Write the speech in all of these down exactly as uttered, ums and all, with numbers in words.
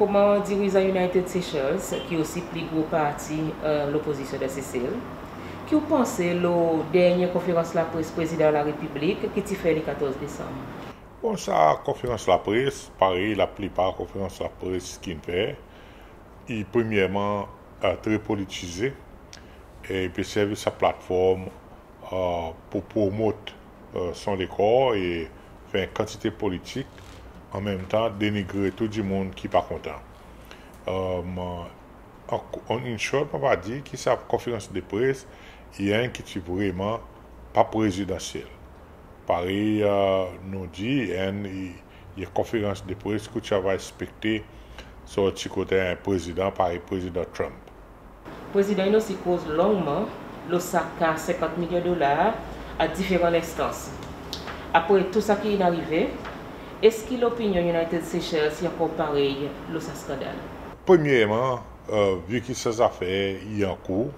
Konman dirizan United Seychelles, ki osi pli gro parti, e, lopozisyon dan Sesel, ki ou panse lo dernyen konferans lapres Prezidan Larepiblik ki ti fer le katorz Desanm? Bon, sa konferans lapres, parey laplipar konferans lapres ki'n fer, i premyerman, e, tre politize, e i pe servi sa platform, e, pour promot, e, son lekor e fer en kantite politik, an menm tan denigre tou dimoun ki pa kontan. E, an, an, in short, mon pa dir ki sa konferans de pres i enn ki ti vreman pa prezidansyel. Parey, e, nou dir, enn, i, i konferans de pres ki ou ti ava ekspekte sorti kot en prezidan parey Prezidan Trump. Prezidan in osi koz longman lo sa ka senkant milyon dolar a diferan lenstans. Apre tou sa ki'n arive, eski lopinyon United Seychelles i ankor parey lo sa skandal? Premyerman, e, vi ki sa zafer i ankour,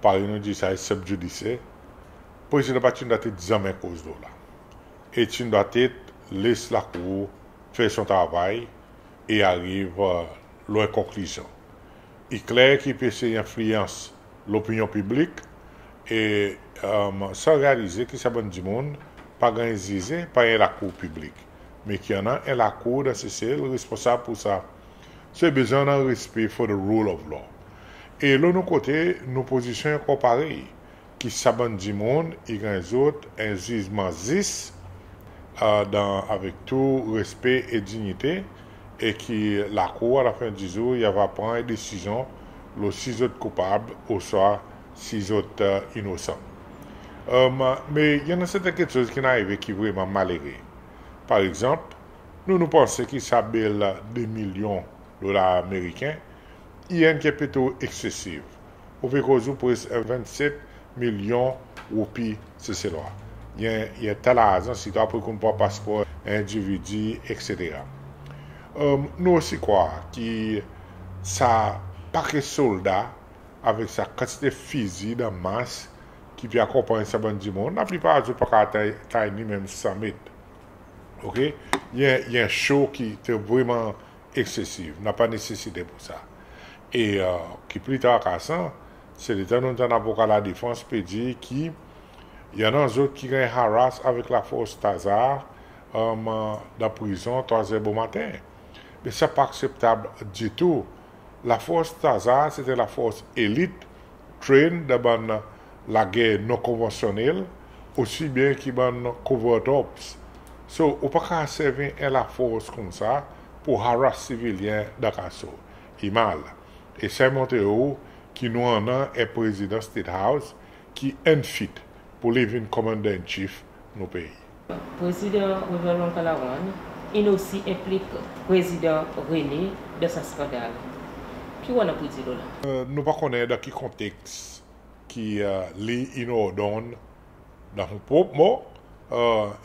parey nou dir sa, i sub judice, prezidan pa ti dwatet zanmen koz lo la. E ti dwatet les lakour fer son travay e ariv, e, lo en konklizyon. I kler ki i pe esey enfliyans lopinyon piblik e, e, san realize ki sa bann dimoun pa ganny zize par en lakour piblik, me ki annan en lakour dan Sesel responsab pour sa. So i bezwen annan respe for the rule of law. E lo nou kote, nou pozisyon i ankor parey, ki sa bann dimoun i ganny zot en zizman zis, e, dan, avek tou respe e dinyite, e ki lakour, a lafen di zour, i ava pran en desizyon lo si zot koupab ouswa si zot, e, inosan. E, me i annan serten keksoz ki'n arive ki vreman malere. Par egzanp, nou, nou panse ki sa bel de milyon dolar ameriken i enn ki en pe tro eksesif. Ou pe koz ou preski vennset milyon roupi Seselwa. I en, i en ta larzan, sirtou apre ki ou'n pran paspor endividi, etsetera. E, nou osi krwar ki sa pake solda avek sa kantite fizi dan mas ki pe akonpanny sa bann dimoun, laplipar zot pa kapab tay, tay ni menm san met. Oke? I en, i en show ki te vreman eksesif, napa nesesite pour sa. E, e, ki pli trakasan, se letan nou tann avoka ladefans pe dir ki i annan zot ki ganny harass avek lafors Tazar, e, dan prizon trwa zer bomaten. Me sa pa akseptab ditou. Lafors Tazar, se te lafors elit, train dan bann lager non konvansyonnel, osi byen ki bann covert ops. So, ou pa kapab servi en lafors koumsa pour harass sivilyen dan kaso. I mal. E sa i montre ou ki nou annan en prezidan State House ki unfit pour li vin Commander in Chief nou pei. Prezidan Wavel Ramkalawan in osi enplik Prezidan René dan sa skandal. Ki ou annan pour dir lo la? E, nou pa konnen dan ki konteks ki, e, li in ordonn, dan son prop mo, e,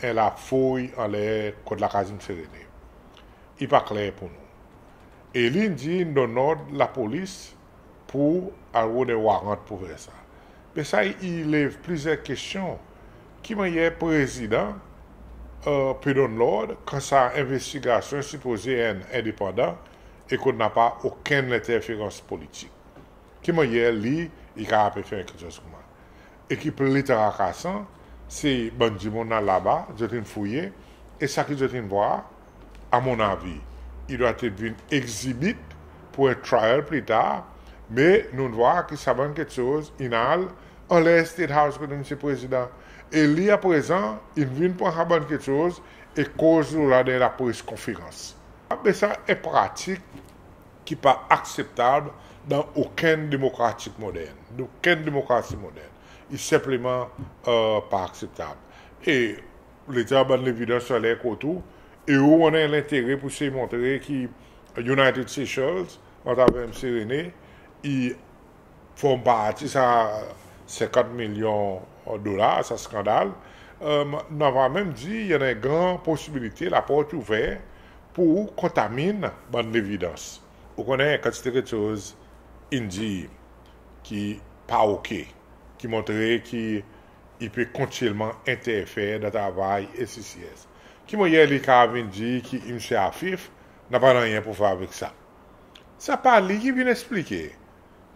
en lafouy anler kot lakaz Msye René. I pa kler pour nou. E li in dir in donn lord lapolis pour al rod en warant pour fer sa. Me sa i, i lev plizyer kestyon. Ki mannyer prezidan, e, pe donn lord kan sa envestigasyon sipoze enn endepandan e kot napa okenn lenterferans politik? Ki mannyer li, i kapab pe fer keksoz koumsa? E ki pli trakasan, se bann dimoun al laba, zot in fouye, e sa ki zot in vwar, a mon avi, i dwatet vin exhibit pour en trial pli tar, me nou'n vwar ki sa bann keksoz in al anler State House kot Msye Prezidan. E li aprezan, in vin pran sa bann keksoz e koz lo la dan en lapres konferans. Me sa en pratik ki pa akseptab dan okenn demokratik modern, dan okenn demokrasi modern. I senpleman, e, pa akseptab. E letan bann levidans anler kot ou, e ou annan lentere pour sey montre ki United Seychelles, atraver Msye René, i form parti sa senkant milyon dolar, sa skandal, e, nou ava menm dir, i annan en gran posibilite, laport ouver pour kontamin bann levidans. Ou konnen kantite keksoz in dir ki pa oke, ki montre ki i pe kontinyelman enterfer dan travay S C C S. Ki mannyer li kapab vin dir ki Msye Afif napa nanryen pour fer avek sa? Sa pa li ki vin eksplike.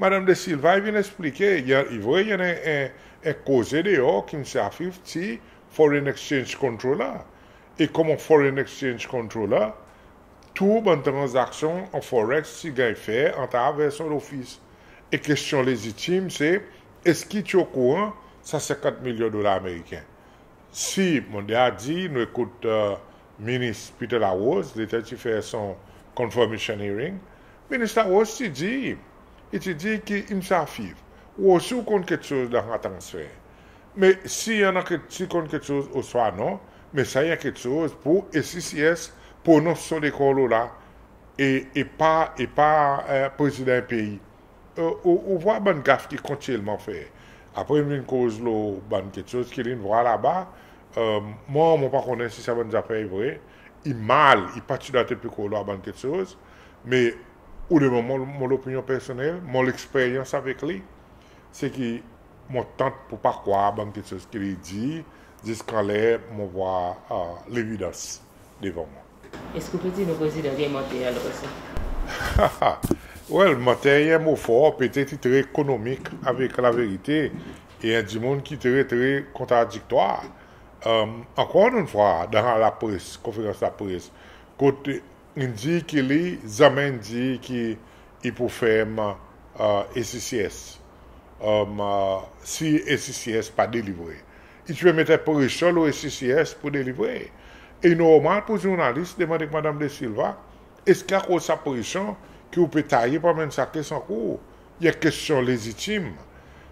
Madanm De Silva i vin eksplike, i vre i annan en, en koze deor ki Msye Afif ti foreign exchange controller. E konman foreign exchange controller, tou bann tranzaksyon an forex ti ganny fer atraver son lofis. E kestyon lezitim se, eski i ti okouran sa senkant milyon dolar Ameriken? Si, mon deja dir, nou ekout Minis Peter Larose, letan i ti fer son confirmation hearing, Minis Larose ti dir, i ti dir ki Msye Afif, ou osi ou konn keksoz dan sa transfer. Me si i annan kek, si konn keksoz oswa non, me sa i en keksoz pour A C C S pronons son lekor lo la, e, e pa, e pa Prezidan en pei. Ou, ou vwar bann gaf ki kontinyelman fer. Apre in vin koz lo bann keksoz ki li'n vwar laba. Mwan, mon pa konnen si sa bann zafer i vre. I mal, i pa ti dwa ti pe koz lo sa bann keksoz. Me ou demann mon, mon lopinyon personnel, mon leksperyans avek li, se ki mon tant pour pa krwar bann keksoz ki li dir, ziska ler mon vwar levidans devan mwan. Eski ou pe dir nou Prezidan ganny manter alor sa? Well, manter i en mo for, petet i tre ekonomik avek laverite, e en dimoun ki tre, tre kontradiktwar. Ankor enn fwa, dan lapres, konferans lapres, kot in dir ki li, zanmen in dir ki i pou ferm A C C S, si A C C S pa delivre. I ti pe met presyon lo A C C S pour delivre. E i normal pour zournalis demann ek Madanm De Silva, eski akoz sa presyon ki ou pe taye pour anmenn sa kes ankour? I en kestyon lezitim.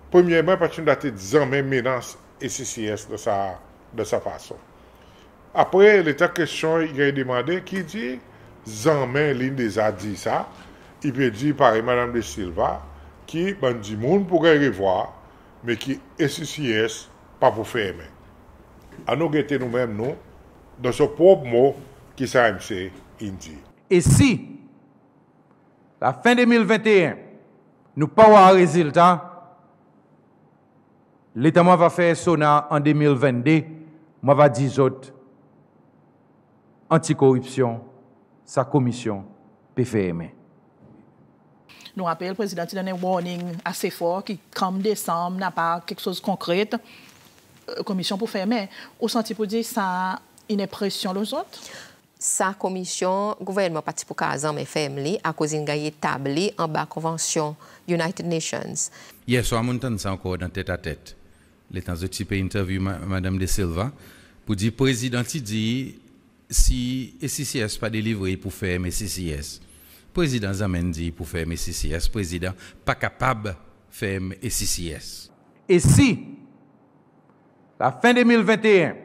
Premyerman, i pa ti dwa ti zanmen menas A C C S dan sa, dan sa fason. Apre, letan kestyon i ganny demande, ki dir, zanmen li deza dir sa, i pe dir parey Madanm De Silva, ki bann dimoun pou ganny revwar, me ki A C C S pa pou fermen. Annou gete nou menm nou, dan son prop mo, kisa msye in dir. E si, lafen de mil venteen, nou pa war rezilta, letan mon ava fer SONA an de mil venn de, mon ava dir zot, anti-koripsyon, sa komisyon pe fermen. Nou rapel, Prezidan ti donn en warning ase for ki, come Desanm, napa keksoz konkret, komisyon pou fermen. Ou santi pour dir sa, in presyon lo zot? Sa komisyon, gouvernman pa ti pou kapab zanmen ferm li, akoz in ganny etabli anba konvansyon United Nations. Yer swar, mon'n tann sa ankor dan Tet a Tet, letan zot ti pe interview Madanm De Silva, pour dir Prezidan ti dir, si A C C S pa delivre, i pou ferm A C C S. Prezidan zanmen dir i pou ferm A C C S, Prezidan pa kapab ferm A C C S. E si, lafen de mil venteen,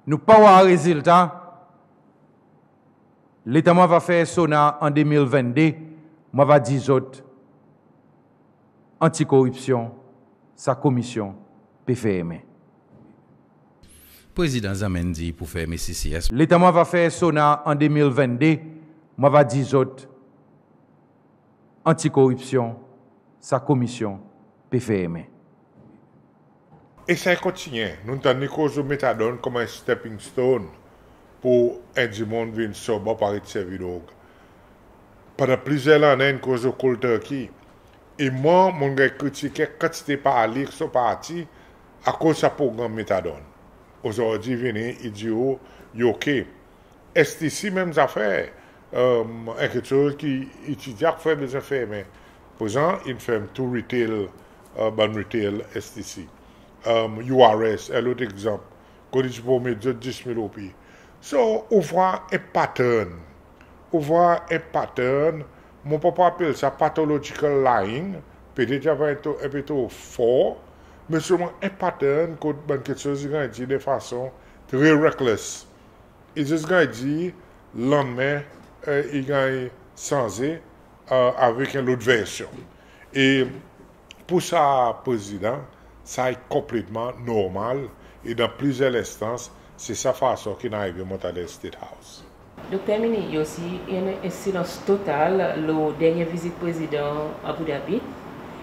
nou pa war rezilta, letan mon ava fer SONA an de mil venn de, mon ava dir zot, anti-koripsyon, sa komisyon pe fermen. Prezidan zanmen dir i pou ferm A C C S. Letan mon ava fer SONA an de mil venn de, mon ava dir zot, anti-koripsyon, sa komisyon pe fermen. E sa i kontinyen. Nou'n tann li koz lo metadon konman en stepping stone pour en dimoun vin sober, pa ret servi drog. Pandan plizyer lannen in koz lo cold turkey. E mwan, mon'n ganny kritik en kantite par li ek son parti akoz sa progranm metadon. Ozordi vini, i dir ou, i oke. S T C, menm zafer. En keksoz ki i ti dir a fer bezwen fermen. Prezan, in ferm tou retail, bann retail S T C. U R S, en lot egzanp, kot i ti promet zot dis mil roupi. So, ou vwar en pattern. Ou vwar en pattern, mon pa pou apel sa pathological lying, petet i ava en pe tro for, me selman en pattern kot bann keksoz i ganny dir de fason tre reckless. I zis ganny dir, lannmen i ganny sanze avek en lot versyon. E pour sa Prezidan, sa i konpletman normal, e dan plizyer lenstans, se sa fason ki'n arive mont andan State House. Dokter Herminie, i osi annan en silans total lo dernyen vizit Prezidan Abu Dhabi.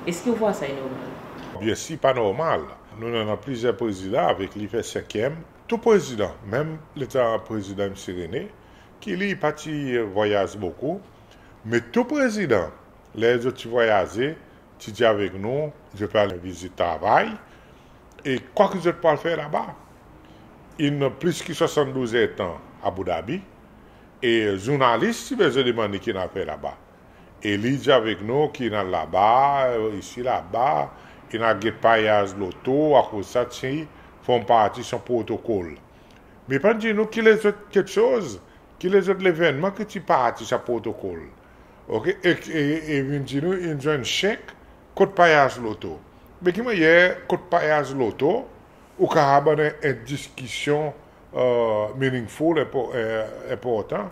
Eski ou vwar sa i normal? Byen sir pa normal. Nou'n annan plizyer Prezidan, avek li i fer senkyenm. Tou Prezidan, menm letan Prezidan Msye René, ki li pa ti vwayaz bokou, Me tou prezidan, ler zot ti vwayaze, ti dir avek nou zot pe al vizit travay. E kwa ki zot pe al fer laba? In plis ki swasanndouz erdtan Abu Dhabi. E zournalis ti bezwen demann li ki in al fer laba. E li dir avek nou ki in al laba, isi laba, in al get payaz loto, akoz sa ti form parti son protokol. Me pa'n dir nou ki lezot keksoz, ki lezot levennman ki ti parti sa protokol. Oke, e, e, e vin dir nou in zwenn chek kot payaz loto. Me ki mannyer kot payaz loto ou kapab annan en diskisyon meaningful, enpo-, enportan,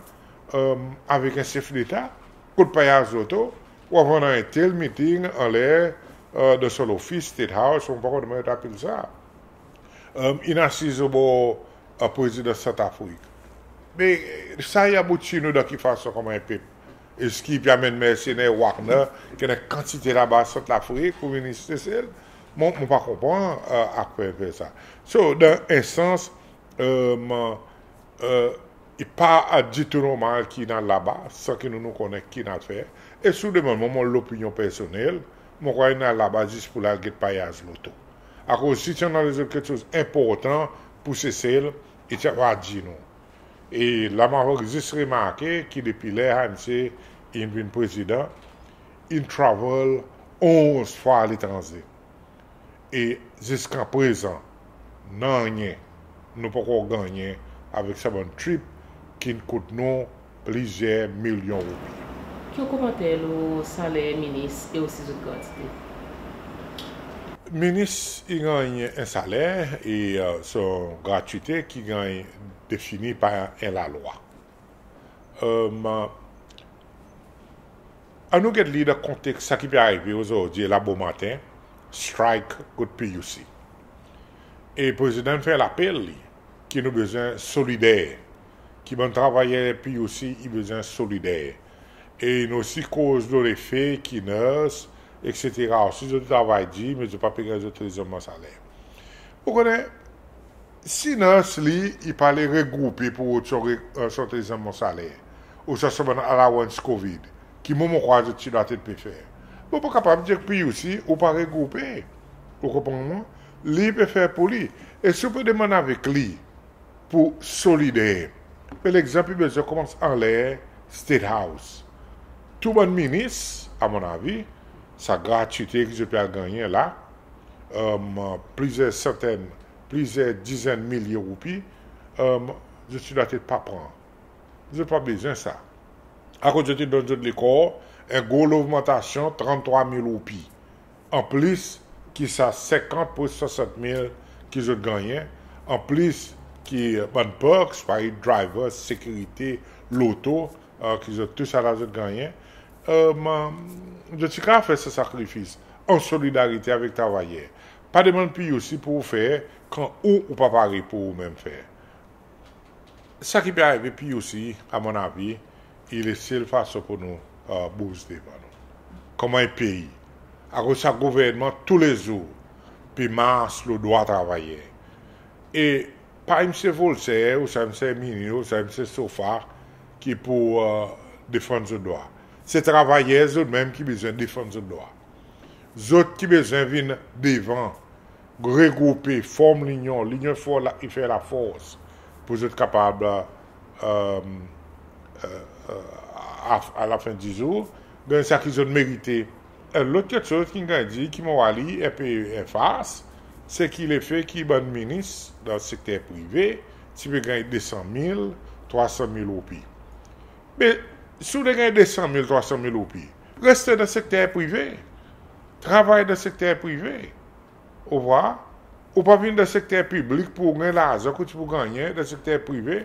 avek en sef deta? Kot payaz loto ou ava annan en tel miting anler dan son lofis, State House, mon pa konnen ki mannyer zot apel sa. In asiz obor prezidan Santafrik. Me sa i abouti nou dan ki fason konman en pep? Eski i pe anmenn mersener Wagner ki annan kantite laba Santafrik pour vin Sesel? Mon, mon pa konpran a kwa i fer sa. So, dan en sans, i pa ditou normal ki in al laba san ki nou, nou konnen ki in al fer. E si ou demann mwan mon lopinyon personnel, mon krwar in al laba zis pour al get payaz loto. Akoz si ti annan lezot keksoz enportan pour Sesel, i ti ava dir nou. E la mon ava zis remarke ki depi ler Hansé in vin prezidan, in travel onz fwa aletranze. E ziska prezan, nanryen nou pa ankor gannyen avek sa bann trip ki'n kout nou plizyer milyon roupi. Ki ou komanter lo saler minis e osi zot gratwite? Minis i ganny en saler e son gratwite ki ganny defini par en lalwa. Annou get li dan konteks sa ki pe arive ozordi, la bomaten, strike kot P U C. E prezidan fer lapel li ki nou bezwen solider, ki bann travayer P U C i bezwen solider. E in osi koz lo lefe ki nurse, etsetera, osi zot travay dir, me zot pa pe ganny zot trezyenm mwan saler. Ou konnen, si nurse li i pa le regroupe pour rod son re-, son trezyenm mwan saler, ouswa son bann allowance COVID, ki mwan mon krwar zot ti dwatet pe fer. Bon, pa kapab dir P U C ou pa regroupe. Ou konpran mwan? Li pe fer pour li. E si ou pe demann avek li pour solider, be legzanp i bezwen konmans anler State House. Tou bann minis, a mon avi, sa gratwite ki zot pe al gannyen la, plizyer santenn, plizyer dizenn milye roupi, zot ti dwatet pa pran. Zot pa bezwen sa. Akoz zot ti donn zot lekor en gro logmantasyon tranntrwa mil roupi. Anplis ki sa senkant pour swasant mil ki zot gannyen, anplis ki bann perks, parey driver, sekirite, loto, ki zot, tou sa la zot gannyen, zot ti kapab fer sa sakrifis an solidarite avek travayer. Pa demann P U C pour ou fer kan ou, ou pa pare pour ou menm fer. Sa ki pe arive P U C, a mon avi, i le sel fason pour nou bouz devan nou konman en pei. Akoz sa gouvernman toulezour pe mars lo drwa travayer. E pa Msye Volcere, ouswa Msye Herminie, ouswa Msye Sofa ki pou defann zot drwa. Se travayer zot menm ki bezwen defann zot drwa. Zot ki bezwen vin devan, regroupe, form linyon. Linyon i fer lafors pour zot kapab, a, a lafen di zour, ganny sa ki zot merite. En lot keksoz ki'n ganny dir, ki mon war li en pe en fars, se ki lefe ki bann minis dan sekter prive ti pe ganny de san mil, trwa san mil roupi. Me si ou le ganny de san mil, trwa san mil roupi, reste dan sekter prive. Travay dan sekter prive. Ou war? Ou pa vin dan sekter piblik pour ou ganny larzan ki ou ti pou gannyen dan sekter prive,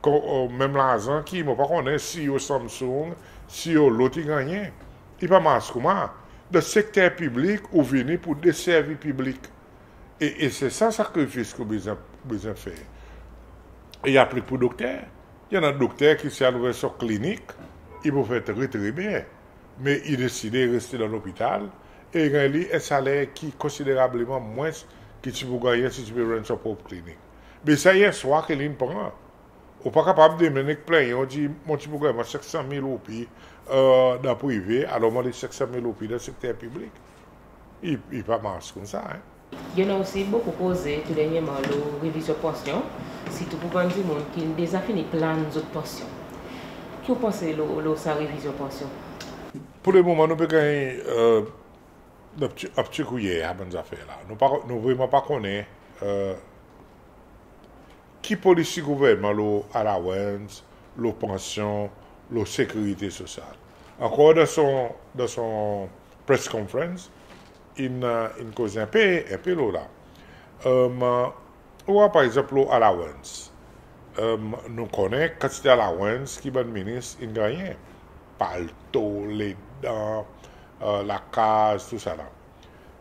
menm larzan ki, mon pa konnen, CEO Samsung, CEO lot i gannyen. I pa mars koumsa. Dan sekter piblik ou vini pour deservi piblik. E, e se sa sakrifis ki ou bezwen, bezwen fer. E i aplik pour dokter. I annan dokter ki si al ouver son klinik, i pou fer tre, tre byen. Me i deside reste dan lopital e i ganny li en saler ki konsiderableman mwens ki ti pou gannyen si ti pe rann son prop klinik. Me sa i en swa ki li'n pran. Ou pa kapab demen ek plenyen, ou dir mon ti pou ganny mwan senk san mil roupi dan prive, alor mon le senk san mil roupi dan sekter piblik. I pa mars koumsa, en. I annan osi bokou koze tou dernyerman lo revizyon pansyon, sirtou pour bann dimoun ki'n deza fini plann zot pansyon. Ki ou panse lo sa revizyon pansyon? Pour le moman nou pe ganny en pti kouyer a bann zafer la. Nou vreman pa konnen ki polisi gouvernman lo allowance, lo pansyon, lo sekirite sosyal. Ankor dan son press conference in koz en pe lo la. Ou war par egzanp lo allowance. Nou konnen kantite allowance ki bann minis in gannyen. Palto, ledan, lakaz, tousala.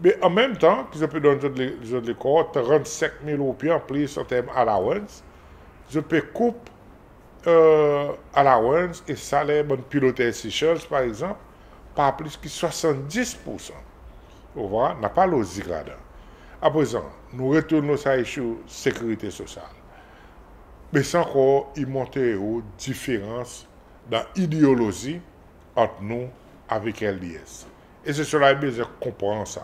Me an menm tan ki zot pe donn zot lekor trannsenk mil roupi an plis an term allowance, zot pe koup allowance e saler bann piloter Seychelles par egzanp par plis ki swasanndis poursan. Ou war, napa lozik ladan. Aprezan nou retourn lo sa issue sekirite sosyal. Me sa ankor i montre ou diferans dan ideolozi ant nou avek LDS. E se sa la i bezwen konpran sa.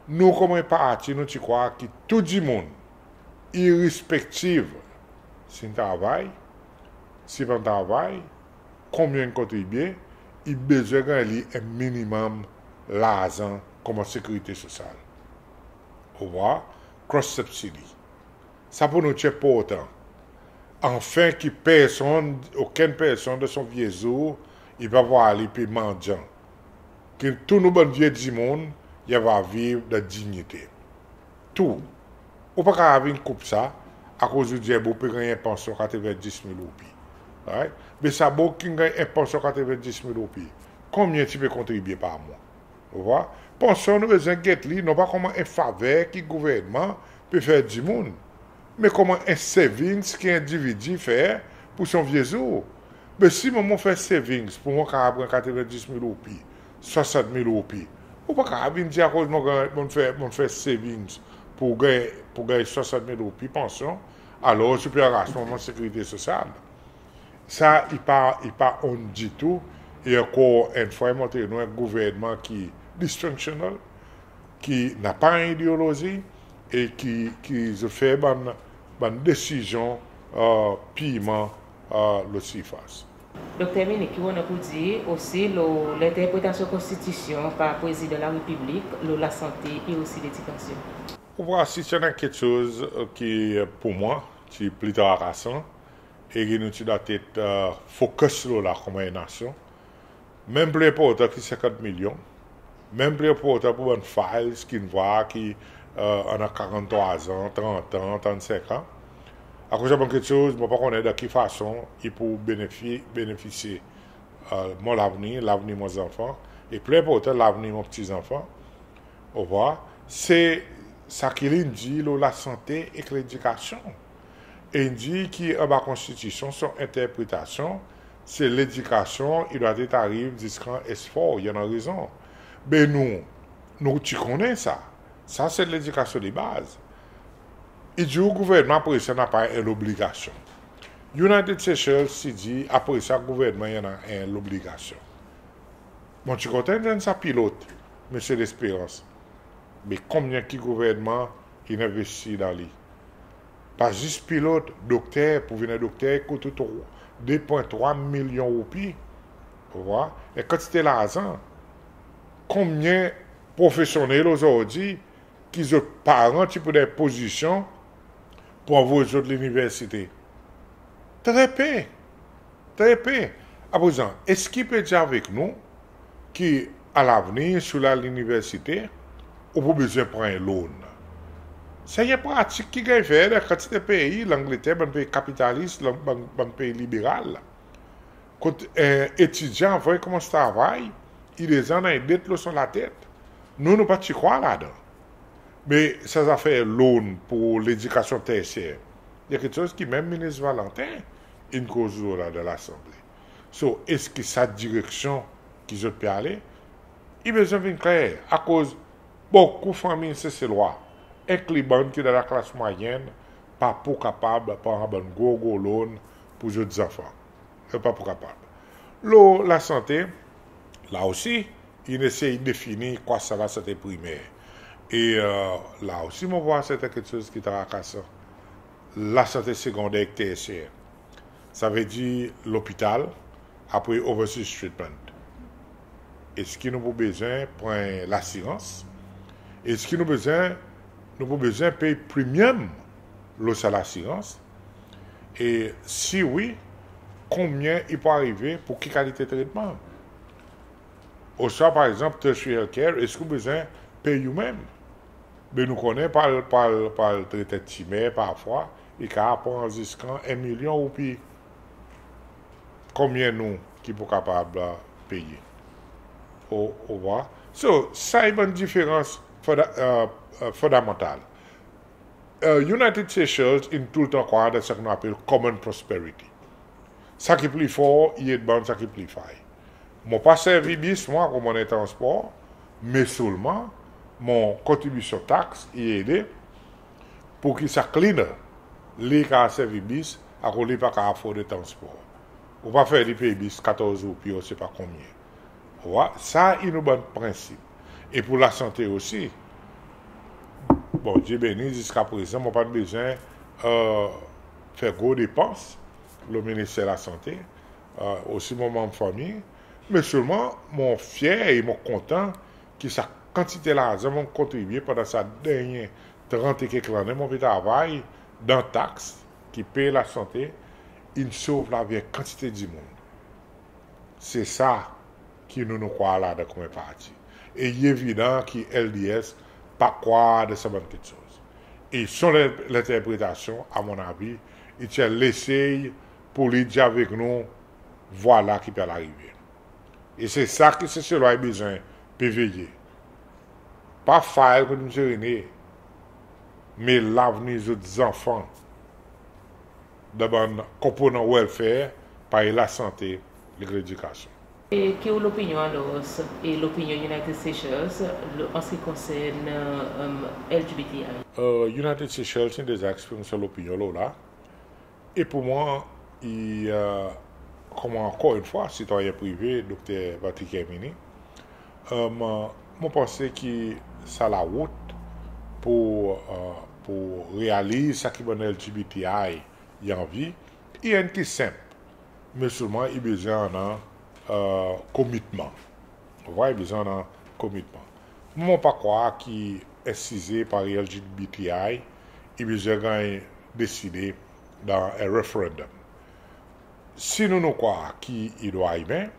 Nou konman en parti nou ti krwar ki tou dimoun, irespektiv si in travay, si i pa'n travay, konbyen in kontribye, i bezwen ganny li en minimum larzan konman sekirite sosyal. Ou war, cross subsidy. Sa pour nou ti enportan. Anfen ki personn, okenn personn dan son vye zour i pa pou al pe mandyan. Ki tou nou bann vye dimoun i ava viv dan dinyite. Tou. Ou pa kapab vin koup sa akoz ou dir ou pe ganny en pansyon katrevendis mil roupi. Me sa boug ki'n ganny en pansyon katrevendis mil roupi, konbyen ti pe kontribye par mwan? Ou war? Pansyon nou bezwen get li non pa konman en faver ki gouvernman pe fer dimoun, me konman en savings ki endividi fer pour son vye zour. Me si mwan mon fer savings pour mwan kapab ganny katrevendis mil roupi, swasant mil roupi, ou pa kapab vin dir akoz mon fer savings pour ganny swasant mil roupi pansyon, alor ou pe aras mwan mon sekirite sosyal. Sa i pa, i pa onn ditou. E ankor enn fwa i montre nou en gouvernman ki dysfunctional, ki napa ideolozi e ki, ki zot fer bann, bann desizyon pirman lo sirfas. Dokter Minik, ki ou annan pour dir osi lo lenterpretasyon konstitisyon par Prezidan Larepiblik lo lasante e osi ledikasyon? Ou war, si ti annan keksoz ki pour mwan ti pli trakasan, e ki nou ti dwatet focus lo la konman en nasyon, menm pli enportan ki senkant milyon, menm pli enportan pour bann files ki'n war ki annan karanntrwa an, trant an, trannsenk an. Akoz sa bann keksoz mon pa konnen dan ki fason i pou benefisye mon lavenir, lavenir mon zanfan, e pli enportan lavenir mon pti zanfan. Ou war, se sa ki li'n dir lo lasante ek ledikasyon. E in dir ki anba konstitisyon son enterpretasyon, se ledikasyon i dwatet ariv ziska S four, i annan rezon. Me nou, nou ti konnen sa. Sa se ledikasyon de baz. I dir ou gouvernman apre sa napa en lobligasyon. United Seychelles ti dir apre sa gouvernman i annan en lobligasyon. Mon ti kontan enn sa pilot, Msye Lesperance. Me konbyen ki gouvernman in envestir dan li? Pa zis pilot, dokter, pour vin en dokter i kout ou de pwen trwa milyon roupi. Ou war? En kantite larzan. Konbyen profesyonnel ozordi ki zot paran ti pou dan en pozisyon pour anvoy zot liniversite? Tre pe. Tre pe. Aprezan, eski i pe dir avek nou ki a lavenir si ou le al liniversite, ou pou bezwen pran en loan? Sa i en pratik ki ganny fer dan kantite pei, Langleter, bann pei kapitalis, bann, bann pei liberal. Kot en etidyan avan i konmans travay, i deza annan en det lo son latet. Nou, nou pa ti krwar ladan. Me sa zafer loan pour ledikasyon tersyer, i en keksoz ki menm Minis Valentin in koz lo la dan Lasanble. So, eski sa direksyon ki zot pe ale? I bezwen vin kler, akoz bokou fanmir Seselwa, enkli bann ki dan laklas mwayenn, pa pou kapab pran bann gro, gro loan pour zot zanfan. Zot pa pou kapab. Lo lasante, la osi, in esey defini kwa sa lasante primer. E, e, la osi, mon vwar serten keksoz ki trakasan. Lasante segonder ek terser. Savedir lopital, apre overseas treatment. Eski nou pou bezwen pran lasirans? Eski nou bezwen, nou pou bezwen pey premium lo sa lasirans? E si wi, konbyen i pou arive pour ki kalite tretman? Oswa, par egzanp, tertiary health care, eski ou bezwen pey ou menm? Be nou konnen par, par, par trete timer, parfwa, i kapab pran ziska en milyon roupi. Konbyen nou ki pou kapab, e, peye? Ou, ou vwar? So, sa i bann diferans fonda-, e, e, fondamantal. E, United Seychelles in toultan krwar dan sa ki nou apel common prosperity. Sa ki pli for, i ed bann sa ki pli fay. Mon pa servi bis, mwan, konman en transpor, me selman, mon kontribisyon taks, i ede pour ki sa cleaner, li i kapab servi bis, akoz li pa kapab afford transpor. Ou pa fer li pey bis katorz roupi, ou se pa konbyen. Ou vwar, sa i nou bann prensip. E pour lasante osi, Bondye beni, ziska prezan, mon pa'n bezwen, e, fer gro depans lo Minister Lasante, e, osi mon manm fanmir, me selman, mon fyer e mon kontan ki sa kantite larzan mon kontribye pandan sa dernyen trant e kek lannen mon pe travay dan taks ki pey lasante, in sov lavi en kantite dimoun. Se sa ki nou, nou krwar ladan konman parti. E i evidan ki L D S pa krwar dan sa bann keksoz. E son le-, lenterpretasyon, a mon avi, i ti a lesey pour li dir avek nou, vwala ki pe al arive. E se sa ki Seselwa i bezwen pe veye. Pa file kot Msye René, me lavenir zot zanfan dan bann konponan welfare, parey lasante, ek ledikasyon. E ki ou lopinyon alor, e lopinyon United Seychelles, lo, an se ki konsern, e, L G B T I? E, United Seychelles in deza eksprime son lopinyon lo la. E pour mwan, i, e, konman ankor enn fwa, sitwayen prive, Dokter Patrick Herminie, e, mon panse ki sa larout pour, e, pour realiz sa ki bann L G B T I i anvi, i enn ki senp, me selman i bezwen annan, e, komitman. Ou vwar, i bezwen annan komitman. Mon pa krwar ki en size parey L G B T I i bezwen ganny deside dan en referendum. Si nou, nou krwar ki i drwa imen,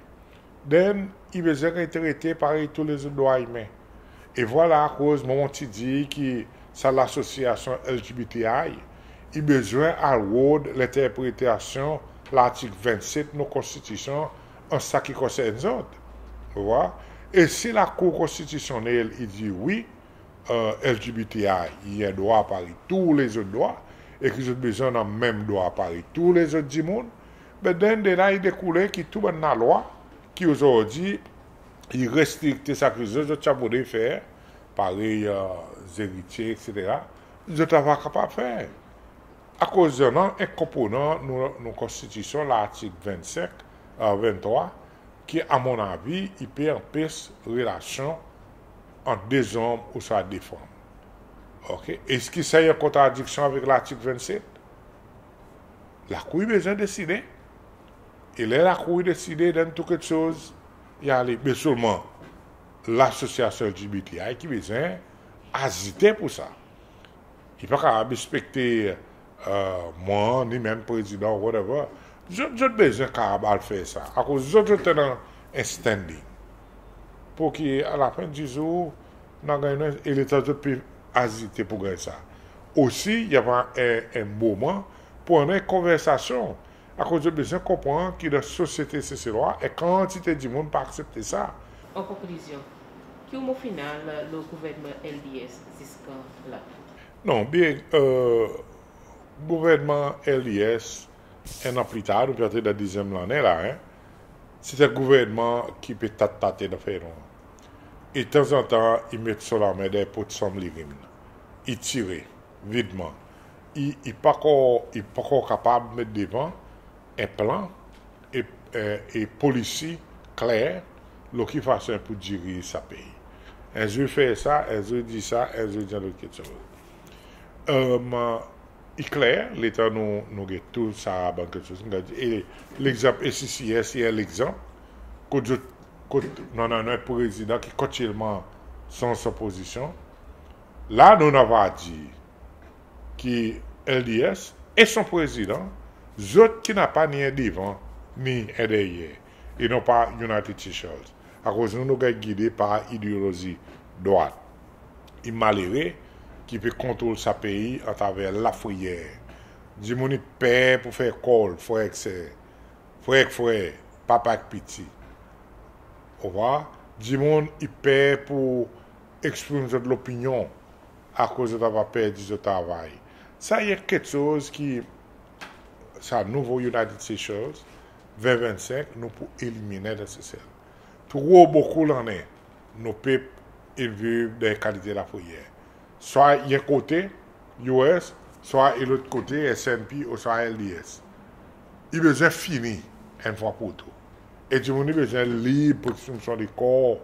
then i bezwen ganny trete parey tou lezot drwa imen. E vwala akoz mwan mon ti dir ki sa lasosyasyon L G B T I i bezwen al rod lenterpretasyon lartik vennset nou Konstitisyon an sa ki konsern zot. Ou vwar? E si Lakour Konstitisyonnel i dir wi, e, L G B T I i en drwa parey tou lezot drwa, e ki zot bezwen annan menm drwa parey tou lezot dimoun, be then de la i dekoule ki tou bann lalwa ki ozordi i restrikte sa ki zot, zot ti a vle fer, parey, e, zeritye, etsetera, zot ava kapab fer. Akoz i annan en konponan nou, nou Konstitisyon, lartik vennsenk, e, venntrwa, ki, a mon avi, i pe anpes relasyon ant de zonm ouswa de fanm. Oke? Eski sa i an kontradiksyon avek lartik vennset? Lakour i bezwen deside. E ler Lakour i deside, then tou keksoz i ale. Me selman, lasosyasyon L G B T I ki bezwen azite pour sa. I pa kapab ekspekte, e, mwan, ni menm prezidan, whatever. Zot, zot bezwen kapab al fer sa. Akoz zot, zot annan en standing. Pour ki, a lafen di zour, nou a ganny, e letan zot pe azite pour ganny sa. Osi, i ava en, en moman pour annan en konversasyon. Akoz zot bezwen konpran ki dan sosyete Seselwa, en kantite dimoun pa aksepte sa. An konklizyon, ki ou mo final lo gouvernman L D S ziska la? Non, byen, e, gouvernman L D S, en an pli tar, nou pe antre dan dezyenm lannen la, en. Se en gouvernman ki pe tat-tate dan fernwa. E tanzantan, i met son lanmen dan en pot sanm lirin. I tire, vidman. i, i pa ankor, i pa ankor kapab met devan en plan e, e, e polisi kler lo ki fason i pou diriz sa pei. En zour i fer sa, en zour i dir sa, en zour i dir en lot keksoz. E, i kler, letan nou, nou get tou sa bann keksoz, nou ganny dir, e legzanp A C C S i en legzanp, kot zot, kot nou annan en prezidan ki kontinyelman sanz son pozisyon. La nou ava dir ki L D S e son prezidan, zot ki napa ni en devan, ni en deryer, e non pa United Seychelles. Akoz nou, nou ganny gide par ideolozi drwat. I malere ki pe kontrol sa pei atraver lafreyer. Dimoun i per pour fer kol, frer ek ser, frer ek frer, papa ek piti. Ou war, dimoun i per pour eksprim zot lopinyon akoz zot ava perdi zot travay. Sa i en keksoz ki sa nouvo United Seychelles ven vennsenk nou pou eliminen dan Sesel. Tro bokou lannen nou pep in viv dan en kalite lafreyer. Swa i en kote, U S, swa i lot kote, S N P, ouswa L D S. I bezwen fini enn fwa pour tou. E dimoun i bezwen lib pour eksprim son lekor,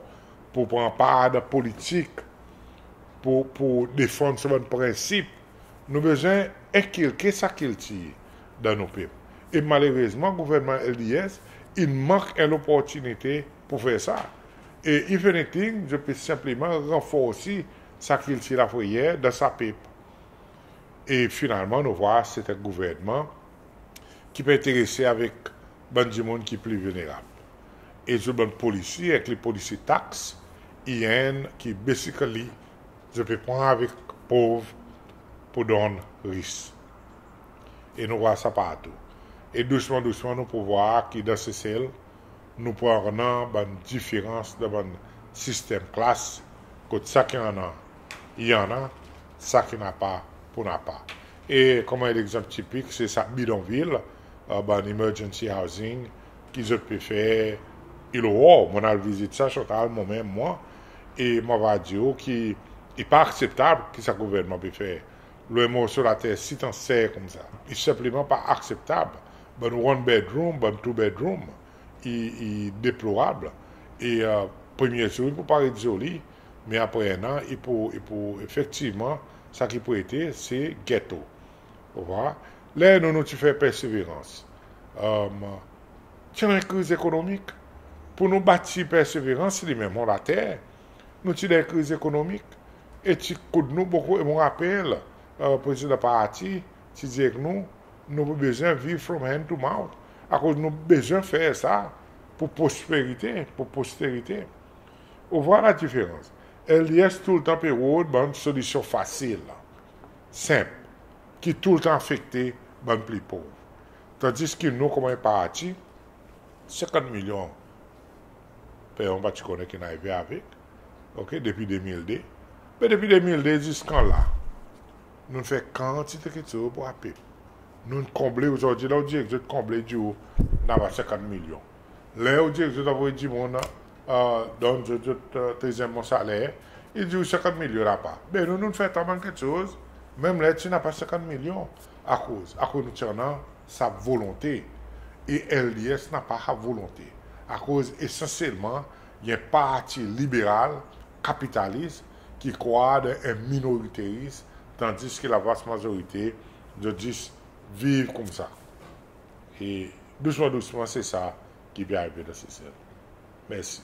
pour pran par dan politik, pour, pour defann son bann prensip. Nou bezwen enkilke sa kiltir dan nou pep. E malerezman, gouvernman L D S in mank en loportinite pour fer sa. E if anything, zot pe senpleman ranforsi sa kiltir lafreyer dan sa pep. E finalman, nou war se en gouvernman ki pe enterese avek bann dimoun ki pli vilnerab. E zot bann polisi, enkli polisi taks, i enn ki basically zot pe pran avek pov pour donn ris. E nou war sa partou. E dousman, dousman, nou pou war ki dan Sesel, nou pou annan bann diferans dan bann sistenm klas, kot sa ki annan, i annan, sa ki napa, pou napa. E konman en legzanp tipik, se sa bidonvil, e, bann emergency housing, ki zot pe fer Ile Aurore. Mon'n al vizit sa, Chantal, mwan menm, mwan, e mon ava dir ou ki i pa akseptab ki sa gouvernman pe fer. Lwe morso later sitan ser koumsa. I senpleman pa akseptab. Bann one bedroom, bann two bedroom, i, i deplorab. E, e, premye zour i pou paret zoli, me apre en an, i pou, i pou efektivman, sa ki pou ete, se ghetto. Ou war? Ler nou, nou ti fer Perseverance, e, ti annan en kriz ekonomik. Pour nou batir Perseverance, li menm, on later, nou ti dan en kriz ekonomik. E ti kout nou bokou. E mon rapel, e, prezidan parti ti dir ek nou, nou pou bezwen viv from hand to mouth. Akoz nou bezwen fer sa pour prosperite, pour posterite. Ou war ladiferans? L D S toultan pe rod bann solisyon fasil, senp, ki toultan afekte bann pli pov. Tandis ki nou, konman en parti, senkant milyon, pe, nou pa ti konnen ki nou arive avek, oke, depi de mil de. Me depi de mil de ziska la, nou'n fer kantite keksoz pour pep. Nou'n konble, ozordi la ou dir ek zot konble, dir ou napa senkant milyon. Ler ou dir ek zot anvoy dimoun, e, donn zot, zot, e, trezyenm mwan saler, i dir ou senkant milyon napa. Be nou, nou'n fer tan bann keksoz, menm ler ti napa senkant milyon. Akoz? Akoz nou ti annan sa volonte. E L D S napa sa volonte. Akoz esansyelman, i en parti liberal, kapitalis, ki krwar dan en minoriteris, tandis ki lavas mazorite, zot zis viv koumsa. E dousman, dousman, se sa ki pe arive dan Sesel. Mersi.